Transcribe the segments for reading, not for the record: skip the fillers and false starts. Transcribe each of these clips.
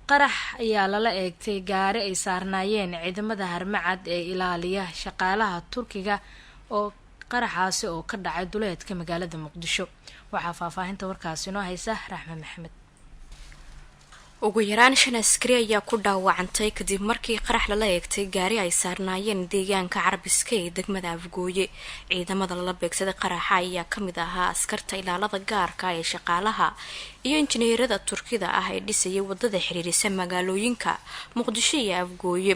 Qarax ayaa lala eegtay gaari ay saarnaayeen ciidamada Harmacad ee ilaaliya shaqaalaha Turkiga, oo qaraxaasi oo ka dhacay duleedka magaalada Muqdisho. Waxaa faahfaahinta warkaasi noo haysa Raxme Maxamed. Ugu yaraan shan askari ayaa ku dhaawacantay kadib markii qarax lala eegtay gaari ay saarnaayeen deegaanka Carabiska ee degmada Afgooye. Ciidamada lala beegsaday qaraxa ayaa kamid ahaa askarta ilaalada gaarka ee shaqaalaha iyo injineerada Turkida ah ee dhisayay wadada xiriirisa magaalooyinka Muqdisho iyo Afgooye.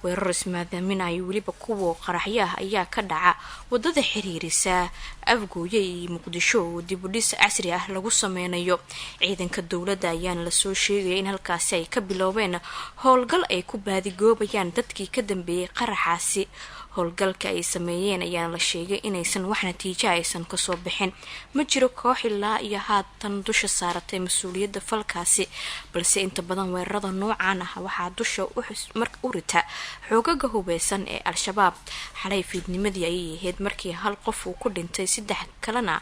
Weerar ismaadamin ay weliba kuwa qaraxyo ah ayaa ka dhaca wadada xiriirisa Afgooye iyo Muqdisho oo dibudhis casri ah lagu sameynayo. Ciidanka dowladda ayaana lasoo sheegaya in halkaasi ay ka biloobeen howlgal ay ku baadigoobayaan dadkii ka dambeeyay qaraxaasi. Howlgalka ay sameeyeen ayaana la sheegay inaysan wax natiijo aysan kasoo bixin. Ma jiro koox ilaa iyo haatan dusha saaratay mas-uuliyadda falkaasi, balse inta badan weerarada noocan ah waxaa dusha u rita xoogaga hubeysan ee Al-Shabaab. Xalay fiidnimadii ayay ahayd markii hal qof uu ku dhintay, saddex kalena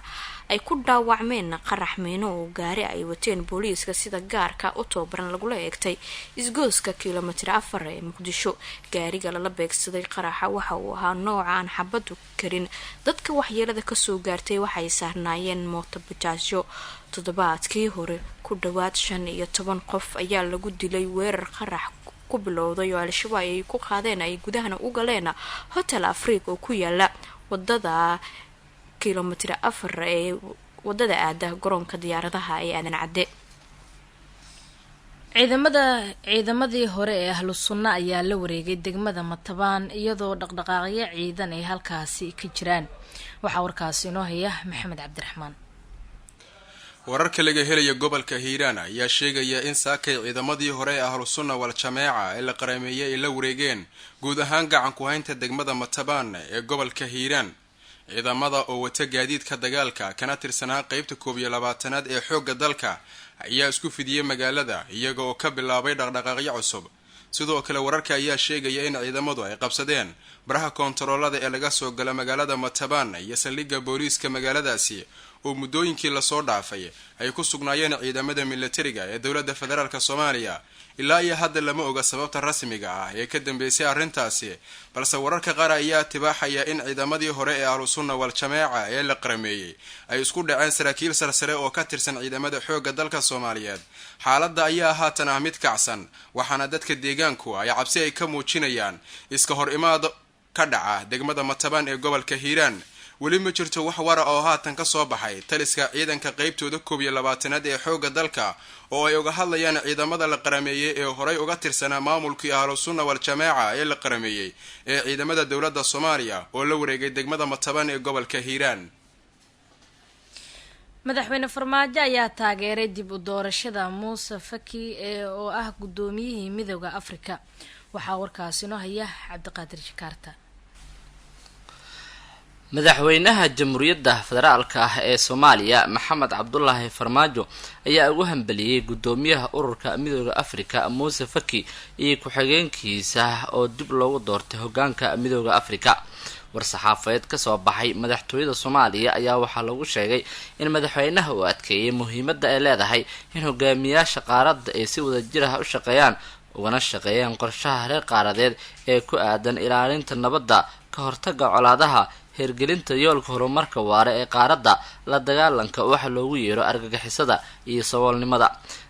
ay ku dhaawacmeen qarax miino oo gaari ay wateen booliiska sida gaarka u tababaran lagula eegtay isgooska kilomitir 4 ee Muqdisho. Gaariga lala beegsaday qaraxa waxa uu ahaa nooca aan xabadu karin. Dadka waxyeelada kasoo gaartay waxay saarnaayeen mooto bajaajyo. Toddobaadkii hore, ku dhawaad 15 qof ayaa lagu dilay weerar qarax ku bilowday oo Al-Shabaab ay ku qaadeen, ay gudahana u galeen Hotel Afrique oo ku yaala wadada kilomitir 4 ee wadada aada garoonka diyaaradaha ee Aadan Cadde. Ciidamadii hore ee Ahlu Sunna ayaa la wareegay degmada Matabaan, iyadoo dhaqdhaqaaqyo ciidan ay halkaasi ka jiraan. Waxaa warkaasi inoo haya Maxamed Cabdiraxmaan. Wararka laga helaya gobolka Hiiraan ayaa sheegaya in saakay ciidamadii hore ee Ahlu Sunna wal Jameeca ee la qarameeyey ay la wareegeen guud ahaan gacan ku-haynta degmada Matabaan ee gobolka Hiiraan. Ciidamada oo wata gaadiidka dagaalka kana tirsanaa qeybta 21aad ee xoogga dalka ayaa isku fidiyey magaalada, iyaga oo ka bilaabay dhaqdhaqaaqyo cusub. Sidoo kale, wararka ayaa sheegaya in ciidamadu ay qabsadeen baraha koontaroolada ee laga soo gala magaalada Matabaan iyo saldhigga booliiska magaaladaasi oo muddooyinkii lasoo dhaafay ay ku sugnaayeen ciidamada milatariga ee dowladda federaalk Soomaaliya. Ilaa iyo hadda lama oga sababta rasmiga ah ee ka dambeysay arrintaasi, balse wararka qaar ayaa tibaaxaya in ciidamadii hore ee Ahlu Sunna wal Jameeca ee la qarameeyey ay isku dhaceen saraakiil sarsare oo ka tirsan ciidamada xoogga dalka Soomaaliyeed. Xaaladda ayaa haatan ah mid kacsan, waxaana dadka deegaanku ay cabsi ay ka muujinayaan iska hor imaad ka dhaca degmada Matabaan ee gobolka Hiiraan. Weli ma jirto wax wara oo haatan ka soo baxay taliska ciidanka qeybtooda 21aad ee xoogga dalka oo ay uga hadlayaan ciidamada la qarameeyey ee horay uga tirsanaa maamulkii Ahlu Sunna wal Jameeca ee la qarameeyey ee ciidamada dowladda Soomaaliya oo la wareegay degmada Matabaan ee gobolka Hiiraan. Madaxweyne Farmaajo ayaa taageeray dib u doorashada Muuse Faki ee oo ah guddoomiyihii Midooda Afrika. Waxaa warkaasi noo haya Cabdiqaadir Jakaarta. Madaxweynaha Jamhuuriyadda Federaalka ah ee Soomaaliya, Maxamed Cabdulaahi Farmaajo, ayaa ugu hambaliyey guddoomiyaha Ururka Midooda Afrika, Muuse Faki, iyo ku-xigeenkiisa oo dib loogu doortay hogaanka Midooda Afrika. War-saxaafadeed kasoo baxay madaxtooyada Soomaaliya ayaa waxaa lagu sheegay in madaxweynaha uu adkeeyay muhiimadda ay leedahay in hogaamiyaasha qaaradda ay si wadajir ah u shaqeeyaan, ugana shaqeeyaan qorshaha reer qaaradeed ee ku aadan ilaalinta nabadda, ka hortaga colaadaha, hirgelinta yoolka horumarka waara ee qaaradda, la dagaalanka waxa loogu yeero argagixisada iyo saboolnimada.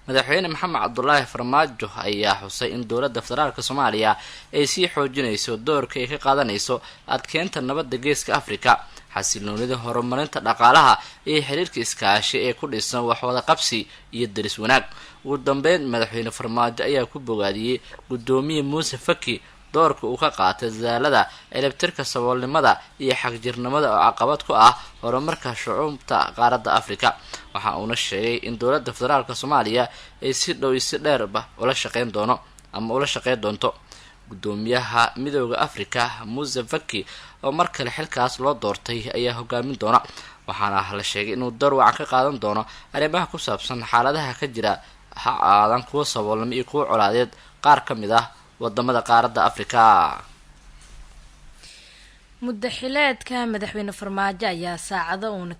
Madaxweyne Maxamed Cabdulaahi Farmaajo ayaa xusay in dowladda federaalka Soomaaliya ay sii xoojinayso doorka ay ka qaadanayso adkeynta nabadda Geeska Afrika, xasiloonida, horumarinta dhaqaalaha iyo xiriirka iskaashi ee ku dhisan waxwada qabsi iyo daris wanaag. Ugu dambeyn, madaxweyne Farmaajo ayaa ku bogaadiyey guddoomiye Muuse Faki doorka uu ka qaatay dadaalada ciribtirka saboolnimada iyo xagjirnimada oo caqabad ku ah horumarka shucuubta qaaradda Afrika. Waxa uuna sheegay in dowladda federaalka Soomaaliya ay si dhow iyo si dheerba ula shaqeyn doono ama ula shaqeyn doonto. Guddoomiyaha Midooda Afrika Muuse Faki oo mar kale xilkaas loo doortay ayaa hogaamin doona, waxaana la sheegay inuu door wacan ka qaadan doono arrimaha ku saabsan xaaladaha ka jira, ha aadan kuwa saboolnimo iyo kuwa colaadeed, qaar ka mid ah wadamada qaaradda Afrika. Muddaxileedka madaxweyne Farmaajo ayaa saacado uun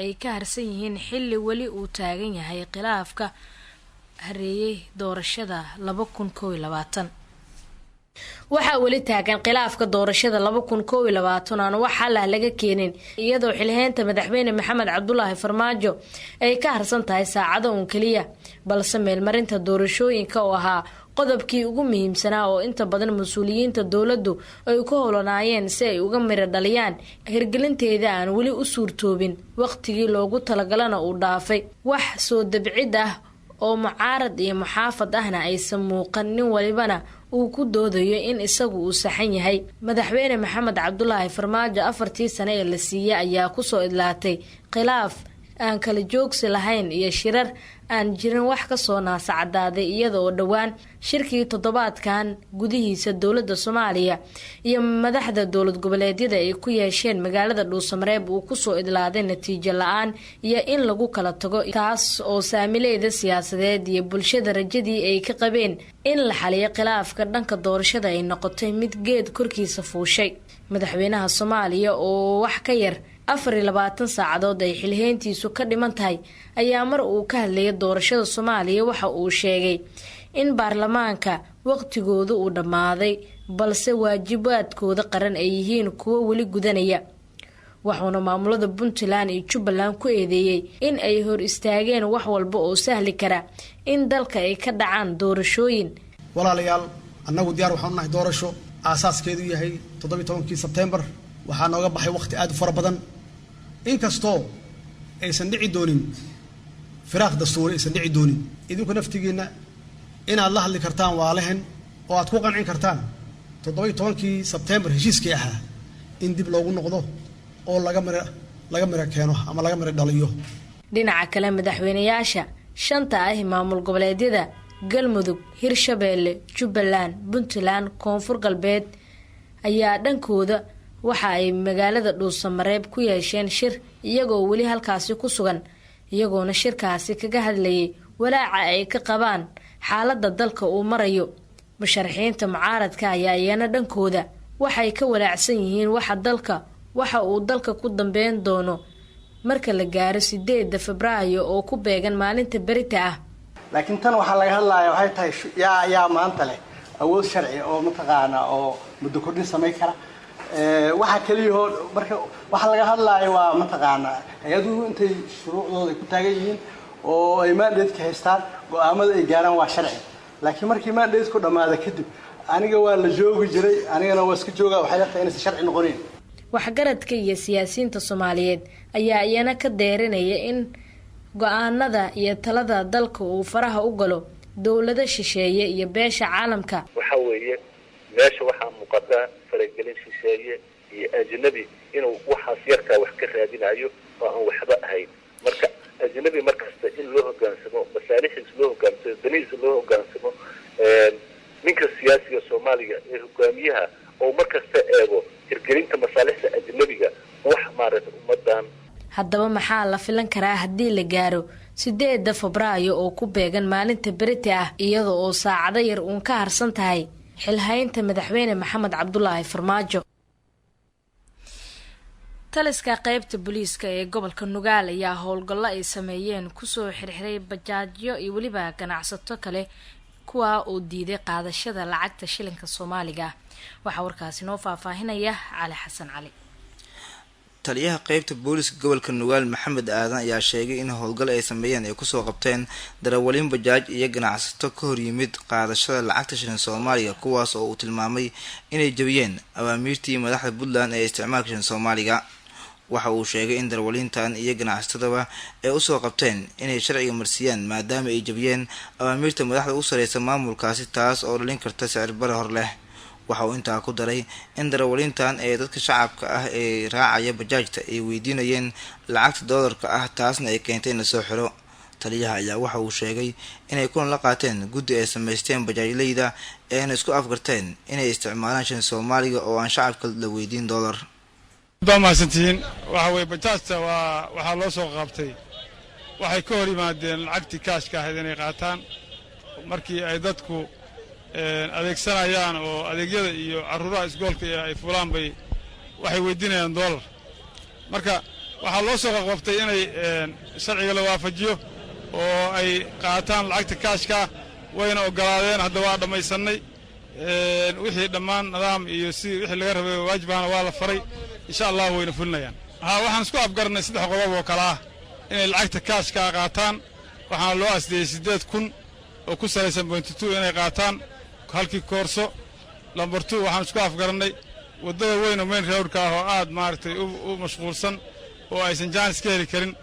ay ka harsan yihiin, xilli weli uu taagan yahay khilaafka hareeyay doorashada 2021. Waxaa weli taagan khilaafka doorashada 2021 aan wax xal ah laga keenin, iyadoo xilheynta madaxweyne Maxamed Cabdulaahi Farmaajo ay ka harsan tahay saacado uun keliya, balse meelmarinta doorashooyinka oo ahaa qodobkii ugu muhiimsanaa oo inta badan mas-uuliyiinta dowladdu ay ku howlanaayeen si ay uga miro dhaliyaan hirgelinteeda aan weli u suurtoobin, waqtigii loogu talagalana uu dhaafay. Wax soo dabcid ah oo mucaarad iyo muxaafad ahna aysan muuqan, nin walibana uu ku doodayo in isagu uu saxan yahay. Madaxweyne Maxamed Cabdulaahi Farmaajo 4tii sane ee la siiyey ayaa kusoo idlaatay khilaaf aan kala joogsi lahayn iyo shirar aan jirin wax kasoo naasacadaaday, iyada oo dhowaan shirkii toddobaadkan gudihiisa dowladda Soomaaliya iyo madaxda dowlad goboleedyada ay ku yeesheen magaalada Dhuusamareeb uu kusoo idlaaday natiijo la-aan iyo in lagu kala tago, taas oo saamileyda siyaasadeed iyo bulshada rajadii ay ka qabeen in la xaliyo khilaafka dhanka doorashada ay noqotay mid geed korkiisa fuushay. Madaxweynaha Soomaaliya oo wax ka yar 24 saacadood ay xilheyntiisu ka dhiman tahay ayaa mar uu ka hadlayay doorashada Soomaaliya waxa uu sheegay in baarlamaanka waqtigooda uu dhammaaday, balse waajibaadkooda qaran ay yihiin kuwo weli gudanaya. Wuxuuna maamulada Puntland iyo Jubbaland ku eedeeyey in ay hor istaageen wax walba oo sahli kara in dalka ay ka dhacaan doorashooyin. Walaalayaal, annagu diyaar waxaan u nahay doorasho aasaaskeedu yahay 17kii Sebtembar. Waxaa nooga baxay waqti aad u fara badan, inkastoo aysan dhici doonin firaaq dastuuri, aysan dhici doonin. Idinku naftigiinna inaad la hadli kartaan waalehen oo aad ku qancin kartaan 17kii Sebtembar heshiiskii ahaa in dib loogu noqdo oo laga miro keeno ama laga miro dhaliyo. Dhinaca kale, madaxweynayaasha shanta ah maamul goboleedyada Galmudug, Hirshabeelle, Jubbaland, Puntland, Koonfur Galbeed ayaa dhankooda waxa ay magaalada Dhuusamareeb ku yeesheen shir, iyagoo weli halkaasi ku sugan, iyagoona shirkaasi kaga hadlayay walaaca ay ka qabaan xaaladda dalka uu marayo. Musharaxiinta mucaaradka ayaa iyana dhankooda waxay ka walaacsan yihiin waxa uu dalka ku dambeyn doono marka la gaaro 8da Febraayo oo ku beegan maalinta berita ah. Laakiin tan waxaa laga hadlaya waxay tahay, yaa maanta leh awood sharci oo mataqaana oo muddo kordhin samayn kara? Waxa keliyahoo marka waxa laga hadlaayo waa mataqaanaa hay-aduhu intay shuruucdooda ay ku taagan yihiin oo ay mandate-ka haystaan, go-aamada ay gaaraan waa sharci. Laakiin markii mandate-ku dhammaada kadib, aniga waa la joogi jiray, anigana waa iska jooga, waxay la tahay inaysan sharci noqonayn. Waxgaradka iyo siyaasiyiinta Soomaaliyeed ayaa iyana ka deerinaya in go-aanada iyo talada dalka uu faraha u galo dowlado shisheeye iyo beesha caalamka. Waxa weeye, meesha waxaa muuqata faragelin shisheeye iyo ajnabi inuu waxaas yarkaa wax ka raadinayo oo aan waxba ahayn. Marka ajnabi mar kasta in loo hogaansamo, masaalixiisa loo hogaansamo, danihiisa loo hogaansamo, ninka siyaasiga Soomaaliga ee hogaamiyaha oo mar kasta eego hirgelinta masaalixda ajnabiga, wax maaragtay ummadan. Haddaba, maxaa la filan karaa haddii la gaaro 8da Febraayo oo ku beegan maalinta berita ah, iyada oo saacado yar uun ka harsan tahay xilhaynta madaxweyne Maxamed Cabdulaahi Farmaajo? Taliska qeybta booliiska ee gobolka Nugaal ayaa howlgallo ay sameeyeen kusoo xirxiray bajaajyo iyo weliba ganacsato kale, kuwaa oo diiday qaadashada lacagta shilinka Soomaaliga. Waxaa warkaasi noo faahfaahinaya Cali Xasan Cali. Taliyaha qeybta booliska gobolka Nugaal, Maxamed Aadan, ayaa sheegay in howlgal ay sameeyeen ay kusoo qabteen darawaliin bajaaj iyo ganacsato ka horyimid qaadashada lacagta shilin Soomaaliga, kuwaas oo uu tilmaamay inay jabiyeen awaamiirtii madaxda Puntland ee isticmaalka shilin Soomaaliga. Waxa uu sheegay in darawaliintan iyo ganacsatadaba ay usoo qabteen inay sharciga marsiiyaan, maadaama ay jabiyeen awaamiirta madaxda u sareysa maamulkaasi, taas oo dhalin karta sicir bare hor leh. Waxa uu intaa ku daray in darawaliintan ee dadka shacabka ah ee raacaya bajaajta ay weydiinayeen lacagta doolarka ah, taasna ay keentay in lasoo xiro. Taliyaha ayaa waxa uu sheegay inay kulan la qaateen guddi ay samaysteen bajaajleyda eena isku afgarteen inay isticmaalaan shilin Soomaaliga oo aan shacabka la weydiin doolar. Baa mahadsantihiin. Waxa weye, bajaajta waa waxaa loo soo qabtay waxay ka hor yimaadeen lacagtii kaashka ahayd inay qaataan. Markii ay dadku adeegsanayaan oo adeegyada iyo carruuraha isgoolka iyo ay fulaan bay waxay weydiinayaan doolar. Marka waxaa loo soo qabtay inay sharciga la waafajiyo. Oo ay qaataan lacagta kaashka, wayna oggolaadeen. Hadda waa dhammaysannay wixii dhammaan nidaam iyo si wixii laga rabay waajibahana waa la faray. Insha Allahu wayna fulinayaan. Haa, waxaan isku afgaranay saddex qodob oo kale ah: inay lacagta kaashka qaataan, waxaana loo asdeeyey 8,000 oo ku salaysan 0.2 inay qaataan halkii koorso. Number 2, waxaan isku afgarannay waddada weyn oo main roadka ah oo aad maaragtay u mashquulsan oo aysan jaanis ka heli karin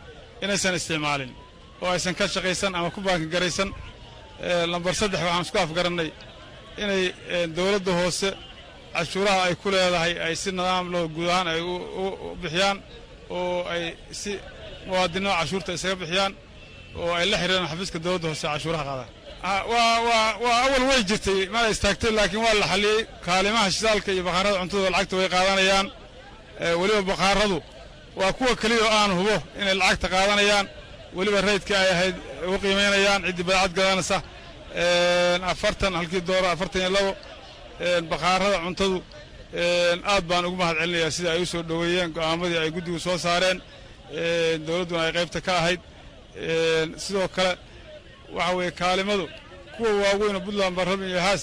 inaysan isticmaalin oo aysan ka shaqaysan ama ku parking garaysan. Number 3, waxaan isku afgarannay inay dowladda hoose cashuuraha ay ku leedahay ay si nidaam loo guud ahaan ay u bixiyaan oo ay si muwaadinimo cashuurta isaga bixiyaan oo ay la xiriiraan xafiiska dowladda hoose cashuuraha qaadaan. Waa awal way jirtay mana istaagtay, laakiin waa la xaliyey. Kaalimaha shidaalka iyo bakhaarada cuntada lacagta way qaadanayaan. Weliba bakhaaradu waa kuwa keliya oo aan hubo inay lacagta qaadanayaan, weliba rate-ka ay ahayd u qiimaynayaan ciddii badeecad gadanaysa, 40 halkii dooro, 42. Bakhaarada cuntadu aad baan ugu mahad celinayaa sida ay u soo dhoweeyeen go'aamadii ay guddigu soo saareen, dowladduna ay qaybta ka ahayd. Sidoo kale waxa weeye kaalimadu kuwa waaweyn oo Puntland Barrabin iyo Haas,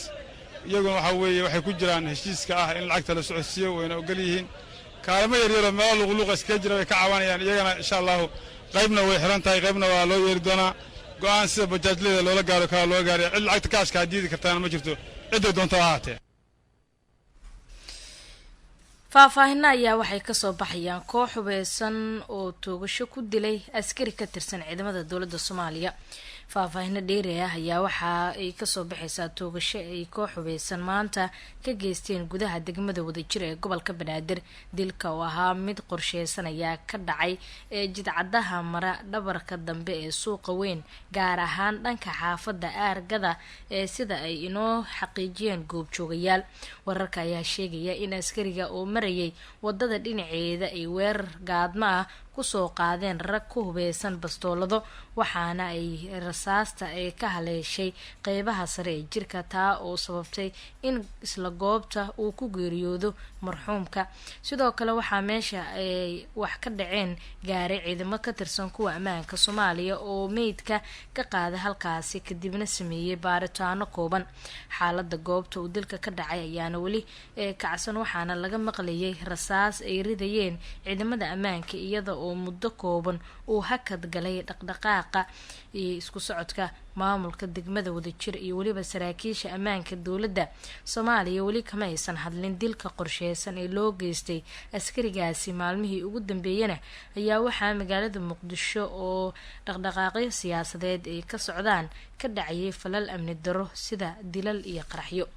iyaguna waxa weeye waxay ku jiraan heshiiska ah in lacagta la socodsiiyo, wayna ogol yihiin. Kaalimo yaryaroo meelo luqluuqa iskaga jira bay ka cabanayaan, iyagana insha Allahu qaybna way xiran tahay, qaybna waa loo yeeri doonaa. Go'aan sida bajaajleyda loola gaaro kala loo gaaraya. Cid lacagta kaashkaa diidi kartaana ma jirto, cidday doonta ha ahaatee. Faahfaahino ayaa waxay kasoo baxayaan koox hubeysan oo toogasho ku dilay askari ka tirsan ciidamada dowladda Soomaaliya. Faahfaahino dheeri ah ayaa waxa ay kasoo baxaysaa toogasho ay koox hubeysan maanta ka geysteen gudaha degmada Wadajir ee gobolka Banaadir. Dilka oo ahaa mid qorsheysan ayaa ka dhacay ee jidcadaha mara dhabarka dambe ee suuqa weyn, gaar ahaan dhanka xaafada Aargada ee sida ay inoo xaqiijiyeen goobjoogayaal. Wararka ayaa sheegaya in askariga oo marayay wadada dhinaceeda ay weerar gaadmo ah kusoo qaadeen rag ku hubeysan bastoolado, waxaana ay rasaasta ay ka haleeshay qeybaha sare ee jirka, taa oo sababtay in isla goobta uu ku geeriyoodo marxuumka. Sidoo kale waxaa meesha ay wax ka dhaceen gaaray ciidamo ka tirsan kuwa ammaanka Soomaaliya oo meydka ka qaaday halkaasi, kadibna sameeyey baaritaano kooban. Xaalada goobta uu dilka ka dhacay ayaana weli kacsan, waxaana laga maqlayay rasaas ay ridayeen ciidamada ammaanka, iyada oo muddo kooban uu hakad galay dhaqdhaqaaqa iyo isku socodka. Maamulka degmada Wadajir iyo weliba saraakiisha ammaanka dowladda Soomaaliya weli kama aysan hadlin dilka qorsheysan ee loo geystay askarigaasi. Maalmihii ugu dambeeyana ayaa waxaa magaalada Muqdisho oo dhaqdhaqaaqyo siyaasadeed ay ka socdaan ka dhacayay falal amni daro sida dilal iyo qaraxyo.